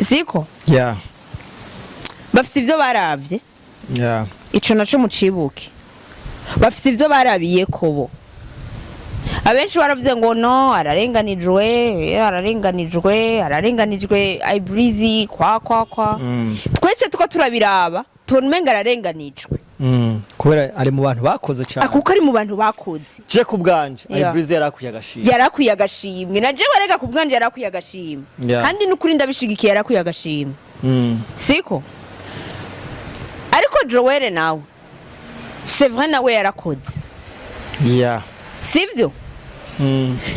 Siko? Yeah. Bafite ivyo baravye. Ico naco mucibuke, bafite ivyo barabiye kobo. Abenshi baravuze ngo no, ararenganijwe, ararenganijwe, ararenganijwe, Ibreezy kwa kwa kwa. Twese tuko turabiraba, tubona umenga ararenganijwe. Kubera ari mu bantu bakoze cyane. Kuko ari mu bantu bakoze. Je ku bwanje, Ibreezy yarakwiye agashimwe. Yarakwiye agashimwe. Na jewe rega ku bwanje yarakwiye agashimwe. Kandi n'ukuri ndabishigikiye, yarakwiye agashimwe. Siko? Ariko Joel nawe, c'est vrai, nawe yarakoze. Sivyo?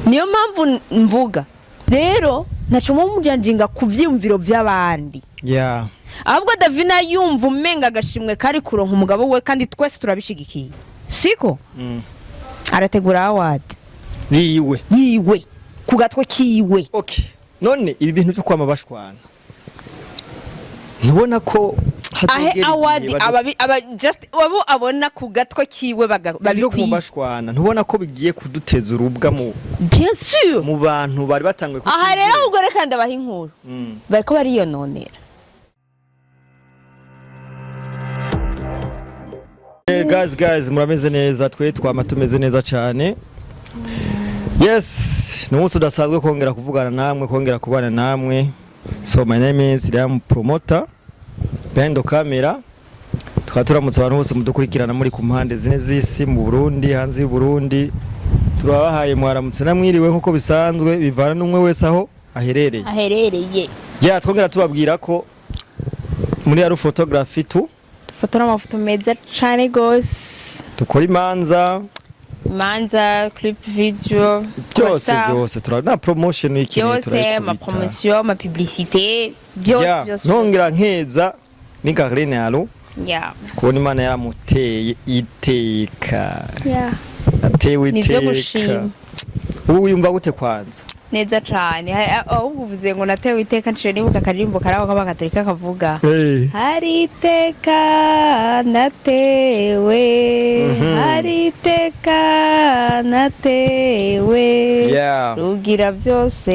Niyo mpamvu mvuga rero ntaco mujanjinga ku vyiyumviro vy'abandi. Ahubwo Davina yumva umenga agashimwe kari kuronka umugabo we, kandi twese turabishigikiye, siko? Arategura award Yiwe. Yiwe, ku gatwe kiwe. Okay, none ibi bintu byo kwama bashwana, ntubona ko ahe hazogera igihe award aba just abo abona ku gatwe kiwe ibyo babikwiye. Bashwana, ntubona ko bigiye kuduteza urubwa mu Bien sûr. mu bantu bari batanguye Aha rero ahubwo reka ndabaha inkuru. Bariko bariyononera. Guys, guys, murameze neza? Twe twama tumeze neza cyane. Yes, ni umunsi udasanzwe kongera kuvugana namwe, kongera kubana namwe. So my name is Liam Promoter, behind the camera. Tukaba turamutse abantu bose mudukurikirana muri ku mpande zine z'isi, mu Burundi, hanze y'u Burundi. Turabahaye mwaramutse namwiriwe nk'uko bisanzwe, bivana n'umwe wese aho aherereye. Aherereye. Yeah, twongera tubabwira ko muri Aru Photography tu Dufotora amafoto meza cane gose. Dukora imanza, Imanza, clip video, byose. WhatsApp, Byose tura na promotion y'ikintu byose, turayikubita. Amapromotion, amapublicité, byose. Byose. Nongera nkeza ni Caroline Alu kubona Imana yaramuteye iteka. Atewe Ni ivyo iteka. gushima. Ubu wiyumva gute kwanza? Neza cane. Ahubwo uvuze ngo natewe iteka, nciye nibuka akaririmbo karabo k'abakatolika kavuga: "Hari iteka natewe, hari iteka natewe, Rugira byose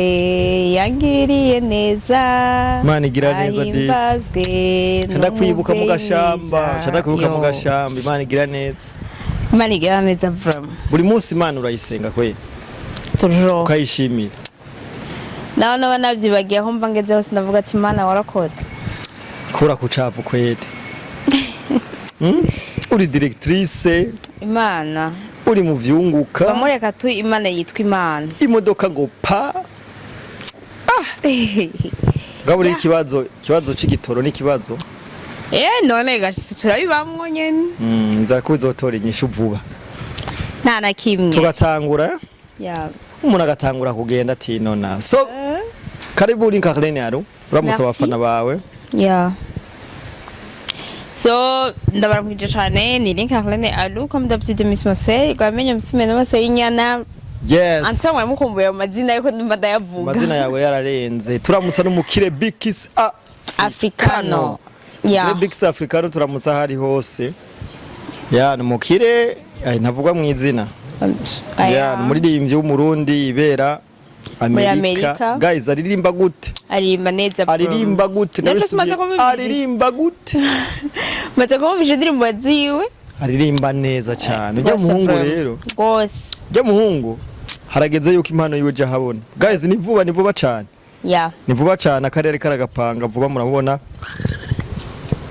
yangiriye neza." Imana igira neza disi. Ahimbazwe. Nca ndakwibuka mu n'umuvyeyi gashamba, mwiza. nca ndakwibuka mu Yo. gashamba. Imana igira neza. Imana igira neza vraiment. Buri munsi Imana urayisenga kweli? Toujours. Ukayishimira? Naho naba navyibagiye, aho mba ngeze hose ndavuga ati: "Imana warakoze." Kura ku cavu kwete. Uri directrice, Imana uri mu vyunguka. Bamureka tu, Imana yitwa Imana. Imodoka ngo pa. Gaburi ikibazo c'igitoro n'ikibazo. None gashi turabibamwo nyene. Nza kuzotora inyishu vuba. Nta na kimwe. Tugatangura, umuntu agatangura kugenda ati nona. So karibu uri Caroline Aru, uramutse Merci. abafana bawe. Yeah. So ndabaramukije cane, ni Link Arlene Alu, comme d'habitude Miss Marseille, gwamenye msime Marseille inyana. Antoine mwamukumbuye mu mazina ariko ndumva ndayavuga. Amazina yawe yararenze. Turamutsa n'umukire Bikis A Africano. Yeah. Mukire Bikis Africano, turamutsa aho ari hose. Ya, ni umukire, ntavugwa mu izina. Ya, ni umuririmbyi w'Umurundi yibera Muri Amerika. Amerika. Guys, aririmba gute? Aririmba neza bro. Aririmba gute? Natwe tumaze Ndabisubiye. kumumviriza. Aririmba gute? Maze kumvumvisha indirimbo ziwe. Aririmba neza cyane. Ujya Rwose muhungu bro. rero. Rwose. Ujya muhungu harageze yuko impano yiwe ija habona. Guys, ni vuba, ni vuba cyane. Ni vuba cyane, akarere karagapanga vuba, murabona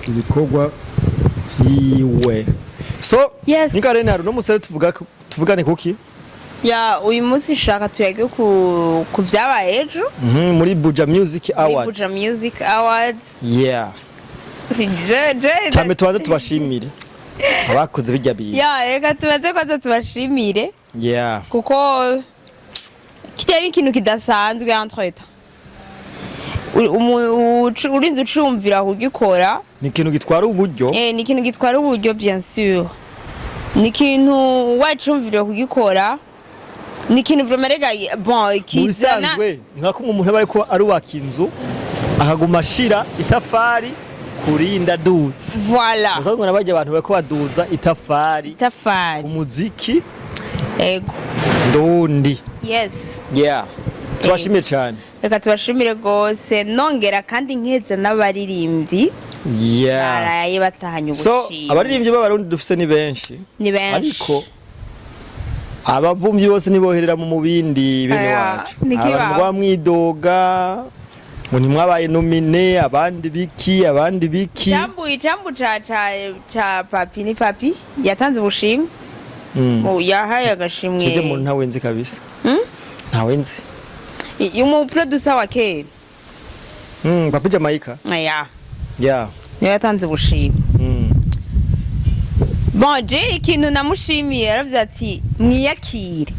ibikorwa vyiwe. So, Yes. ni Karen hari no musore tuvuga tuvugane kuki? Ya, uyu munsi nshaka tuyage ku byabaye ejo. Muri Buja Music Muri Award. Buja Music Awards. Je Cyane tubanze tubashimire abakoze bijya bintu. Ya, reka tubanze kwanza tubashimire kuko kitari ikintu kidasanzwe. Entre temps urinze ucumvira kugikora. Ni ikintu gitwara uburyo. Ni ikintu gitwara uburyo, bien sûr. Ni ikintu wacumvira kugikora, ni ikintu vraiment rega bon Mu kizana. bisanzwe ni nka kumwe umuntu aba ariko arubaka inzu, akaguma ashira itafari kurinda aduze. Voilà. Musanzwe nabajya abantu bariko baduza itafari Itafari umuziki Ego. ndundi. Tubashimiye cyane. Reka tubashimire rwose, nongera kandi nkeza n'abaririmbyi baraye batahanye So ubushimwe. abaririmbyi b'Abarundi dufise ni benshi. Ni benshi. Ariko abavumvyi bose ntiboherera mu mubindi bene Aya, wacu. ni Abantu kibaho. bamwidoga ngo ntimwabaye nominé, abandi biki, abandi biki. Icambu, icambu ca papi, ni papi yatanze ubushimwe. Yahaye agashimwe. Cyo muntu ntawe nzi kabisa. Ntawe nzi. Umu producer wa kera. Papi Jamaica. Aya. Niwe yatanze ubushimwe. Bon, je ikintu namushimiye, yaravuze ati: "Mwiyakire."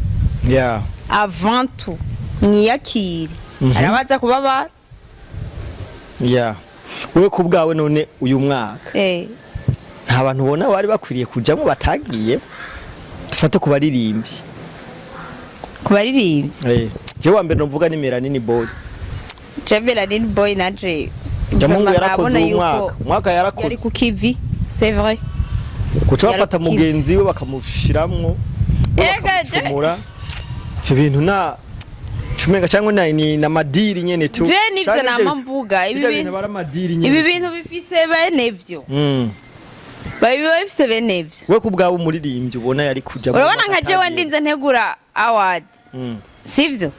Avant tout mwiyakire. Arabaza kubabara. Yeah, wewe ku bwawe none uyu mwaka nta bantu ubona bari bakwiriye kujamwo batagiye? Dufate ku baririmbyi. Ku baririmbyi? Je wa mbere numvuga ni Melanini Boy. Je Melanin Boy nanje Jamungu vraiment yarakoze nabona uyu yuko mwaka, umwaka yari yarakoze. ku kivi, c'est vrai. Kuca Yari bafata ku kivi. mugenzi we bakamushiramwo, we Ega, bakamucumura ivyo bintu na cumenga cyangwa na ni na madiri nyene tu. Je nivyo Canke nama mvuga ibi ibyo bintu bintu bara madiri nyene. Ibi bintu bifise bene vyo. Biba bifise bene vyo. We ku bwawe umuririmbyi ubona yari kuja Urabona nka jewe ndinze ntegura award, sivyo?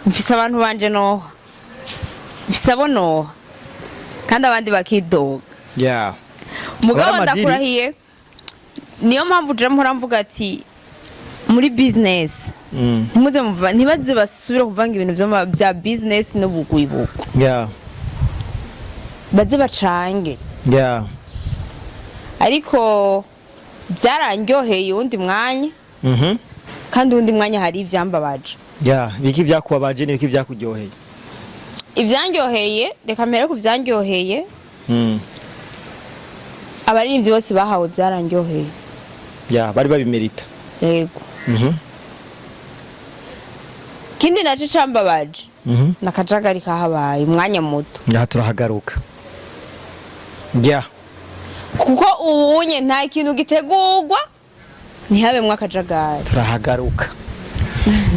Mfise abantu banje noha, mfise abo noha kandi abandi bakidoga. Mugabo Abari amadiri. ndakurahiye, niyo mpamvu je mpora mvuga ati muri business ntimuze muva, ntibaze basubire kuvanga ibintu bya business n'ubugwibuko. Baze bacange. Ariko byarandyoheye uwundi mwanya. Kandi uwundi mwanya hari ivyambabaje. Yeah, biki vyakubabaje n'ibiki vyakuryoheye? Ivyandyoheye, reka mpere ku vyandyoheye. Abaririmbyi bose bahawe byarandyoheye. Yeah, bari babimerita. Yego. Ikindi naco cambabaje nakajagari kahabaye umwanya muto. Ngaha turahagaruka, yeah. Kuko ubunye nta kintu gitegurwa ntihabemwo akajagari. Turahagaruka.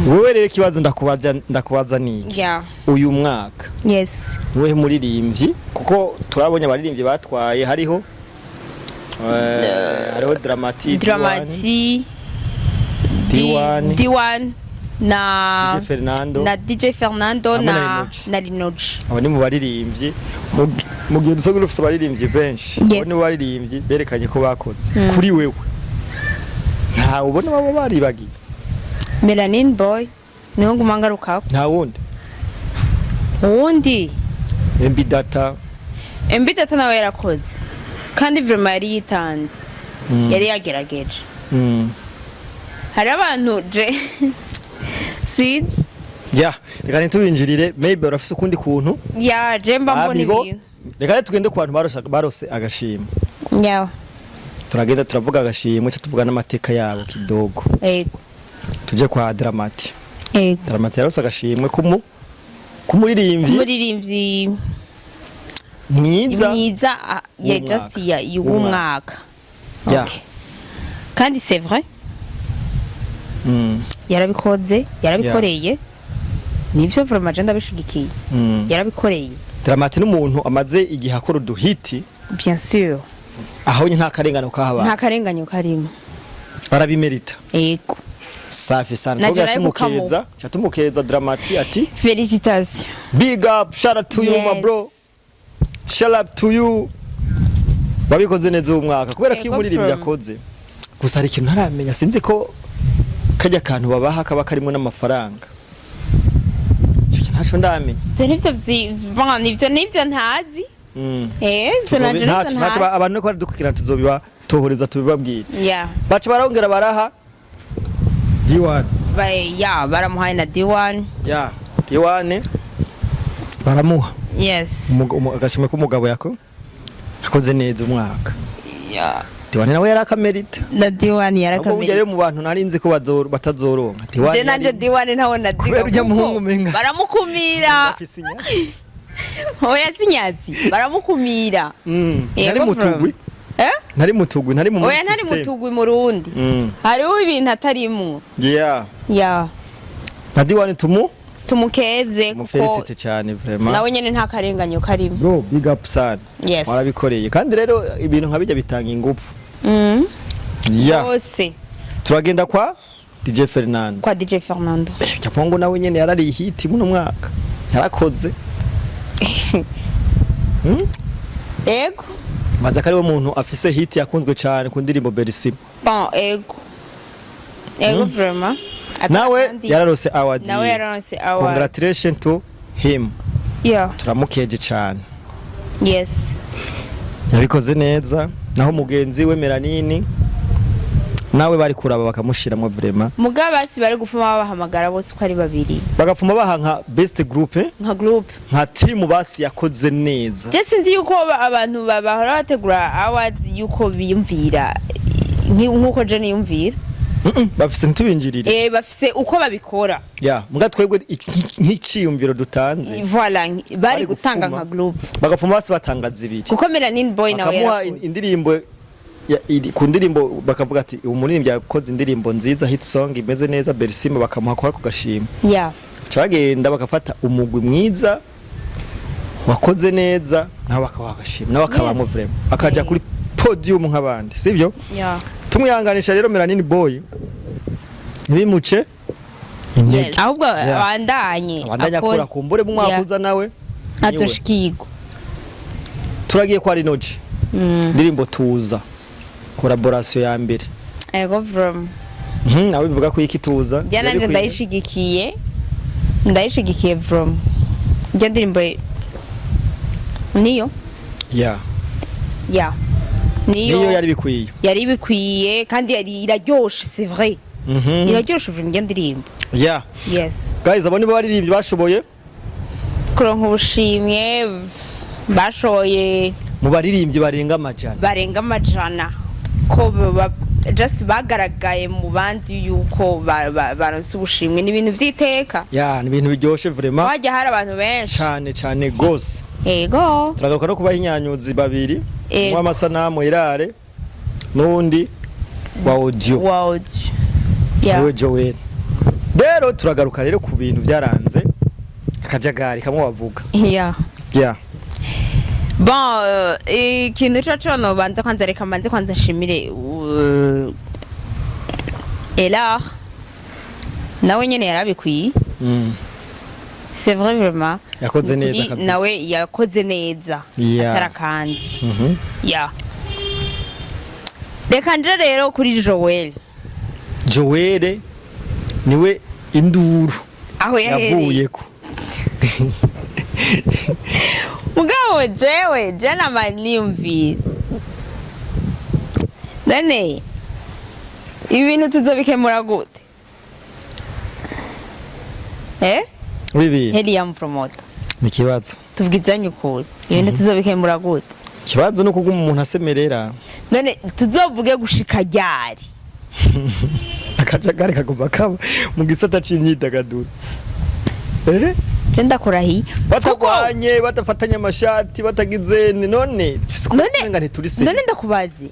Wowe rero ikibazo ndakubaza ni iki: uyu mwaka wowe muririmbyi, kuko turabonye abaririmbyi batwaye, hariho Dramati, Dramati, D1, D1 na DJ Fernando, na DJ Fernando hamwe na na Linoji. na Linoji. Abo ni mu baririmbyi mu gihe dusanzwe dufise abaririmbyi benshi. Abo ni mu baririmbyi berekanye ko bakoze. Kuri wewe ntawe ubona baba baribagiye? Melanin Boy niho nguma ngarukako. Nta wundi? Uwundi? MB Data. MB Data nawe yarakoze kandi vraiment yari yitanze. Yari yagerageje. Hari abantu je sinzi. Yeah, reka ntitubinjirire, maybe urafise ukundi kuntu. Ya, je mba mbona Abibo, ibintu. Reka rero tugende ku bantu barose agashimwe. Turagenda turavuga agashimwe, cyo tuvuga n'amateka yabo kidogo. Tuje kwa Dramati. Dramati yarose agashimwe kumuririmbyi Umuririmbyi mwiza mwiza, ya. W'umwaka. Just ya w'umwaka. Okay. Kandi c'est vrai. Yarabikoze, yarabikoreye, nibyo vraiment, je ndabishigikiye. Yarabikoreye. Dramati n'umuntu amaze igihe akora uduhiti. Bien sûr. Aho nyine nta karengane kahabaye. Nta karenganyo karimo. Barabimerita. Yego. Safi sana. Na Tuvuga Jerayo. tumukeza, tumukeza Dramati ati Félicitations. Big up, shout out to you my bro, shout out to you, wabikoze neza uyu mwaka kubera ko iyo Yego, umuririmbyi from. yakoze. Gusa hari ikintu ntaramenya, sinzi ko kajya kantu babaha kaba karimo n'amafaranga. Icyo kintu ntaco ndamenya. Ivyo nivyo bon, nivyo ntazi. Ivyo nanje nivyo Ntaco ntazi. Abantu niko baradukurikirana, tuzobibatohoreza tubibabwire. Baca barongera baraha D1. Ya, baramuhaye na D1. Ya, D1 baramuha agashimwe k'umugabo yako yakoze neza umwaka. D1 nawe yari akamerita. Na D1 Ahubwo burya rero yarakamerita. mu bantu nari nzi ko batazoronka D1 Je nanje D1 ntawe na Kubera urya muhungu umenga baramukumira. Afise inyatsi. Oya, sinyazi, baramukumira. Yego, Ntari mutugwi. Eh? Ntari mutugwi, ntari mu Oya, ntari system. mutugwi murundi. Hariho ibintu atarimwo. Ya. Na D1 tumu Tumukeze kuko Mufélicite cyane vraiment. Nawe nyene nta karenganyo karimo. Bro, big up sana. Yes. Warabikoreye, kandi rero ibintu nka bijya bitanga ingufu. Yeah. Bose. Turagenda kwa DJ Fernando. Kwa DJ Fernando. Japongo nawe nyene yarariye hit muno mwaka, yarakoze. Ego. Maze ko ariwe muntu afise hit yakunzwe cyane ku ndirimbo Berisima. Bon, ego, ego, vraiment. Nawe yararose award. Nawe yararonse award. Congratulations to him. Turamukeje cyane. Yabikoze neza. Naho mugenzi we Melanini nawe bari kuraba bakamushiramo vraiment. Mugabo basi bari gufuma babahamagara bose uko ari babiri. Bagapfuma baha nka best group, eh? Nka group. Nka team basi yakoze neza. Je sinzi yuko abantu bahora bategura awards yuko biyumvira nk'uko je niyumvira. Bafise, ntitubinjirire. Bafise uko babikora. Ya, muga twebwe nk'iciyumviro dutanze, Voilà, bari bari gutanga gupfuma. nka group. Bagapfuma basi batanga zibiri. Kuko Melanin Boy nawe Bakamuha yarakoze. indirimbo ku ndirimbo, bakavuga ati uyu muririmbyi yakoze indirimbo nziza, hit song imeze neza, Berisima, bakamuha kwa ako gashimwe. Bagenda bagafata umugwi mwiza wakoze neza, nawe bakabaha agashimwe, nawe akabamo vraiment, akaja kuri podium nk'abandi, sibyo? Yeah. Tumwihanganisha rero Melanin Boy, ntibimuce intege. Ahubwo Yeah. abandanye. Abandanye akora, kumbure mu mwaka uza nawe niwe. Azoshikirwa. Turagiye kwa Rinoji. Indirimbo Tuza, collaboration ya mbere. Ego, vraiment. Nawe bivuga ko iki Tuza Jya nanje yari bikwiye? Ndayishigikiye, ndayishigikiye vraiment. Njya ndirimbo niyo. Ya, niyo. Niyo yari bikwiye. Yari bikwiye kandi yari iraryoshe, c'est vrai. Iraryoshe vraiment njya ndirimbo. Yes. Guys, abo nibo baririmbyi bashoboye kuronka ubushimwe, bashoboye mu baririmbyi barenga 100. Barenga 100, ko just bagaragaye mu bandi yuko baronse ubushimwe, ni ibintu vy'iteka. Ya, ni ibintu biryoshe vraiment. Wajya hari abantu benshi. Cyane cyane gose. Ego. Turagaruka no kubaha inyanyuzi babiri, Ego. umwe w'amasanamu Irare n'uwundi wa audio, Wow, yeah. niwe Joel. Rero turagaruka rero ku bintu byaranze akajagari kamwe wavuga. Yeah. Bon, ikintu co nobanza kwanza, reka mbanze kwanza nshimire Elar, nawe nyene yarabikwiye. C'est vrai vraiment. Yakoze neza Nukuri kabisa. Nawe yakoze neza. Atara kandi. Yeah. Reka nje rero kuri Joel. Joel niwe induru Aho yahereye. yavuyeko. Mugabo jewe je nama niyumvira. None ibintu tuzobikemura gute? Eh? Bibi. Helium Promoter. Ni ikibazo. Tubwizanye ukuri. Ibintu tuzobikemura gute? Ikibazo ni ukuguma umuntu asemerera. None tuzovuge gushika ryari? Akajagari kagomba kaba mu gisata c'imyidagaduro, eh. Je ndakurahiye. Batagwanye, badafatanye amashati, batagize none None umenga ntituri. None ndakubaze.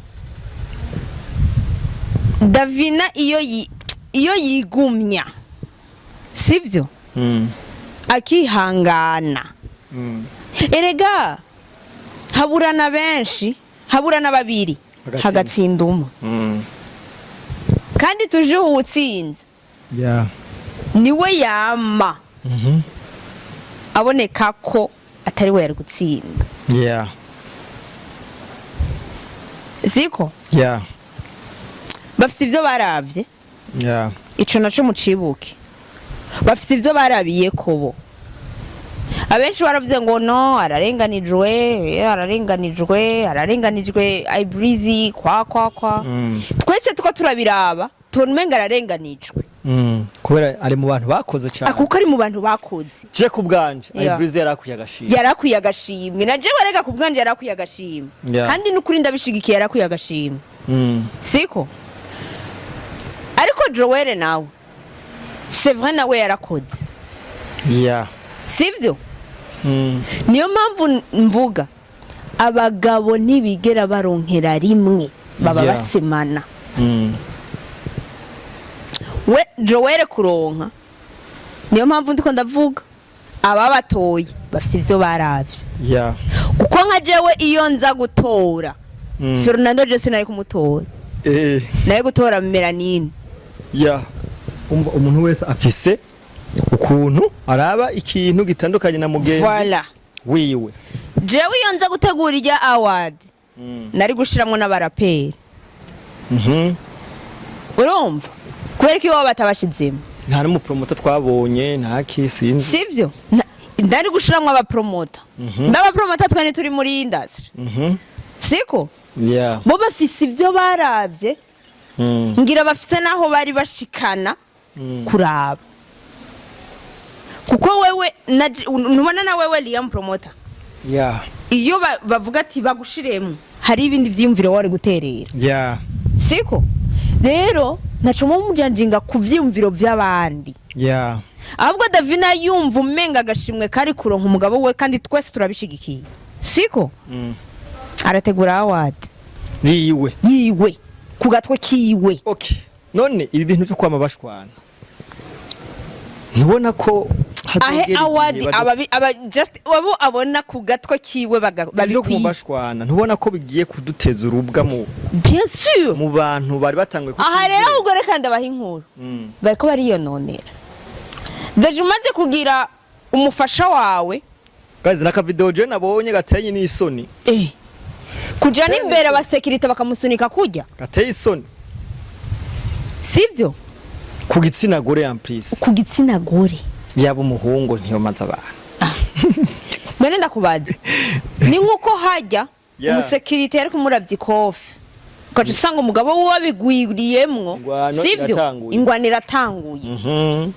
Davina iyo yigumya, sivyo? Akihangana. Erega haburana benshi, haburana babiri, Hagatsinda. hagatsinda umwe. Kandi tuje uwutsinze niwe yama aboneka ko atari we yari gutsinda. Siko? Yeah. Bafite ibyo baravye. Ico naco mucibuke, bafite ibyo barabiye ko bo abenshi baravuze ngo no, ararenganijwe, ararenganijwe, ararenganijwe, ibreezy kwa kwa kwa. Twese tuko turabiraba tubona umenga ararenganijwe. Kubera ari mu bantu bakoze cyane. Kuko ari mu bantu bakoze. Je ku bwanje, Ibreezy yarakwiye agashimwe. Yarakwiye agashimwe, na jewe rega ku bwanje yarakwiye agashimwe. Kandi n'ukuri ndabishigikiye, yarakwiye agashimwe. Siko? Ariko Joel nawe, c'est vrai, nawe yarakoze. Sivyo? Niyo mpamvu mvuga abagabo ntibigera baronkera rimwe, baba basemana. We Joel kuronka Niyo mpamvu ndiko ndavuga, ababatoye bafite ivyo baravye, kuko nka jewe iyo nza gutora Fernando, je sinari kumutora, nari gutora Melanine. Yeah, umva, umuntu wese afise ukuntu araba ikintu gitandukanye na mugenzi Voilà. wiwe. Jewe iyo nza gutegura irya award, nari gushiramwo n'abaraperi. Urumva, kubera ko iwabo batabashizemo. Nta n'umupromota twabonye, nta ki, sinzi. Sivyo? Nari gushiramwo abapromota. N'abapromota twe ntituri muri industry, siko? Yeah. Bo bafise ivyo baravye. Ngira bafise naho bari bashikana kuraba, kuko wewe ntubona na wewe Liam Promoter, iyo bavuga ati bagushiremo, hari ibindi vyiyumviro wari guterera, siko? Rero ntaco mujajinga ku vyiyumviro vy'abandi. Ahubwo Davina yumva umenga agashimwe kari kuronka umugabo we, kandi twese turabishigikiye, siko? Arategura award Yiwe. Yiwe, ku gatwe kiwe. Okay, none ibi bintu byo kwama bashwana, ntubona ko ahe hazogera igihe award aba just abo abona ku gatwe kiwe ibyo babikwiye. Bashwana, ntubona ko bigiye kuduteza urubwa mu Bien sûr. mu bantu bari batanguye Aha rero ahubwo reka ndabaha inkuru. Bariko bariyononera. Déjà umaze kugira umufasha wawe. Guys, naka video je nabonye gateye n'isoni. Kuja n'imbere abasekirite bakamusunika kurya. Gateye isoni. Sivyo? Ku gitsina gore en plus. Ku gitsina gore. Yaba umuhungu ntiyomaze abantu. None ndakubaza, ni nkuko hajya umusekirite yari kumuravya ikofi, ugaca usanga umugabo wiwe abigwiriyemwo. Ingwano Sivyo? iratanguye. Ingwano iratanguye.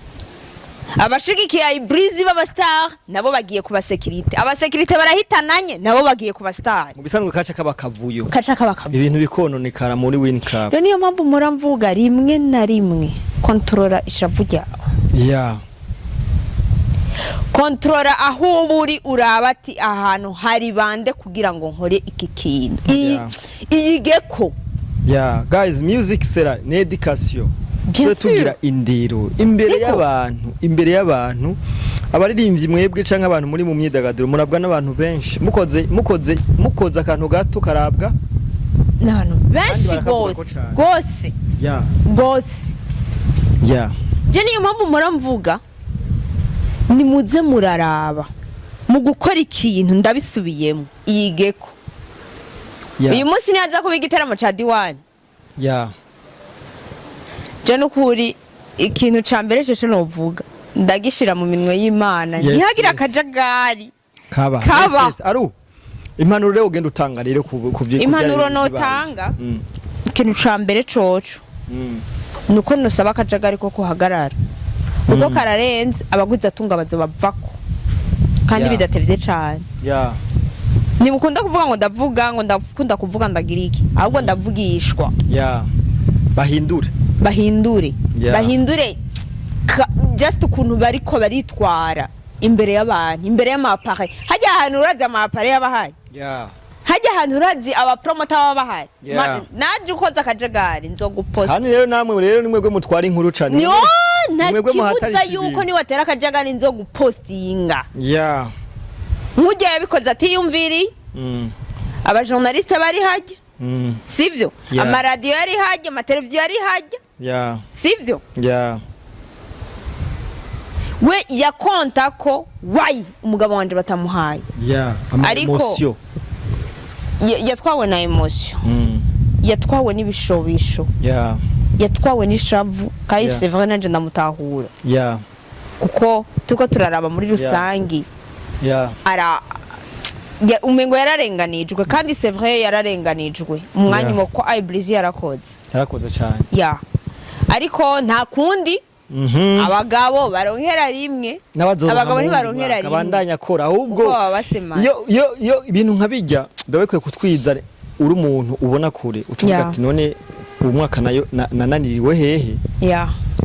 Abashigikiye Ibreezy b'abastar nabo bagiye ku basekirite, abasekirite barahitananye nabo bagiye ku bastar. Mu bisanzwe kaca kaba kavuyo. Kaca kaba kavuyo. Ibintu bikononekara muri Win Cup. Rero niyo mpamvu mpora mvuga rimwe na rimwe, contrôla ishavu ryawe. Contrôla aho uba uri, uraba ati ahantu hari bande kugira ngo nkore iki kintu. Iyige ko. Yeah, guys, music sera ni education. Bien Twe sûr. tugira indiro imbere Siko. y'abantu, imbere y'abantu, abaririmbyi mwebwe canke abantu muri mu myidagaduro murabwa n'abantu benshi. Mukoze akantu gato karabwa n'abantu benshi. Barakavuga ko Gose. cane. Gose. Gose. Je niyo mpamvu mpora mvuga, nimuze muraraba mu gukora ikintu. Ndabisubiyemo, iyigeko. Uyu munsi nihaza kuba igiteramo ca diwani, je nukuri ikintu ca mbere cece novuga, ndagishira mu minwe y'Imana, ntihagire akajagari Kaba. Kaba. Yes. Aru impanuro rero ugenda utanga rero ku Impanuro vyari notanga? bibaye. Ikintu ca mbere coco nuko nusaba akajagari ko kuhagarara, kuko kararenze. Abaguzi atunga bazobavako kandi bidatevye cane. Ntimukunda kuvuga ngo ndavuga, ngo ndakunda kuvuga, ndagira iki, ahubwo ndavugishwa. Yeah. Bahindure. Bahindure. Bahindure just ukuntu bariko baritwara imbere y'abantu, imbere y'amapare. Hajya ahantu urazi amapare y'abahari, hajya ahantu urazi abapromota baba bahari. Naje ukoze akajagari nzoguposta. Kandi rero namwe rero ni mwebwe mutwara inkuru cane. Niyo nta Mwebwe kibuza muhatarisha yuko ibintu. niwatera akajagari nzogupostinga. Nk'ujya yabikoze atiyumviriye, abajournaliste bari hajya, sivyo? Yeah. Amaradiyo yari hajya, amateleviziyo yari hajya, sivyo? Yeah. We yakonta ko wayi umugabo wanje batamuhaye. Ama Ariko emotion. Yatwawe na émotion, yatwawe n'ibishobisho, yatwawe n'ishavu kandi c'est vrai, nanje ndamutahura, kuko turiko turaraba muri rusangi, ara umengo yararenganijwe, kandi c'est vrai yararenganijwe umwanya umwe ko Ibreezy yarakoze. Yarakoze cyane. Ya, ariko nta kundi, abagabo baronkera rimwe. N'abazoronka Abagabo mu wundi ntibaronkera mwaka, rimwe. bandanya akora ahubwo. Kuko baba basemana. Iyo ibintu nka bijya biba bikwiye kutwiza. Uri umuntu ubona kure, ucuvuga ati none uyu mwaka nayo nananiriwe hehe,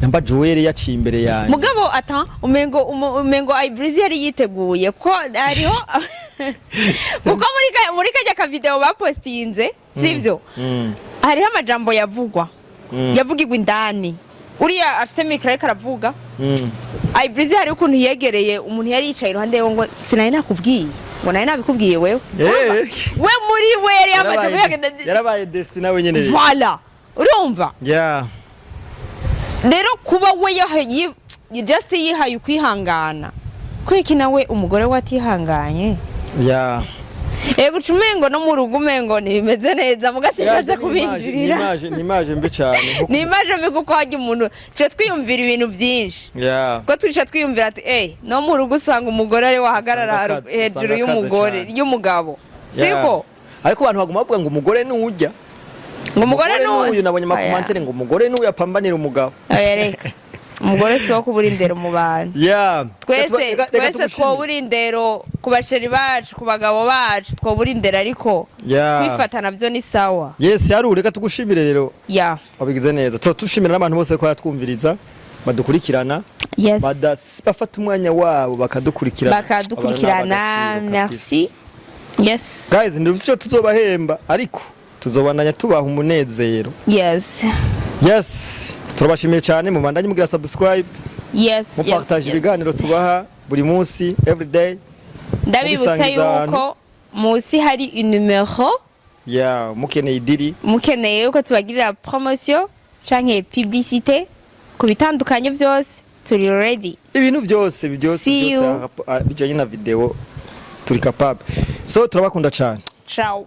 namba Joel yaciye imbere yanjye? Mugabo ata umengo Ibreezy yari yiteguye ko hariho, kuko muri kajya ka video bapostinze, sivyo? Hariho amajambo yavugwa, yavugirwa indani. Uriya afise micro ariko aravuga. Ibreezy hari ukuntu yegereye umuntu yari yicaye iruhande yiwe ngo sinari nakubwiye, ngo nari nabikubwiye wewe. We muri we yari yamaze kuyagenda. Yarabaye déçu nawe nyene rero. Voilà, urumva? Rero kuba we just yihaye ukwihangana, kwiki nawe umugore we atihanganye? Ego, uca umengo no mu rugo umengo ntibimeze neza, muga sinshatse kubinjirira. Ni image mbi cyane. Ni image mbi, kuko hajya umuntu tuca twiyumvira ibintu byinshi, ko tuca twiyumvira ati no mu rugo usanga umugore ari we ahagarara Usanga akaze, hejuru usanga akaze y'umugore cyane. y'umugabo, siko? Ariko abantu baguma bavuga ngo umugore nuwujya Ngo umugore n'uyu, nabonye ama commentaires ngo umugore n'uyu apambanira umugabo. Oya, reka, umugore si wo kubura indero mu bantu. Twese Reka twese tugushimire. twobura indero ku ba chéri bacu, ku bagabo bacu, twobura indero, ariko kwifata nabyo ni sawa. Yes, yaru, reka tugushimire rero. Wabigize neza. So tushimira n'abantu bose ko baratwumviriza, badukurikirana, bafata umwanya wabo bakadukurikirana. Bakadukurikirana. Abantu ni ab'agaciro kabisa. Merci, yes. Guys, ndufite icyo tuzobahemba, ariko tuzobandanya tubaha umunezero. Yes, turabashimiye cyane. Mubandanye mugira subscribe, mupartage ibiganiro tubaha buri munsi, every day. Ndabibutsa mubisangiza ahantu. yuko munsi hari inimero. Yeah, mukeneye idiri. Mukeneye yuko tubagirira promotion canke publicité ku bitandukanye byose, turi ready. Ibintu byose byose See byose you. bijyanye na video, turi capable. So turabakunda cyane. Ciao.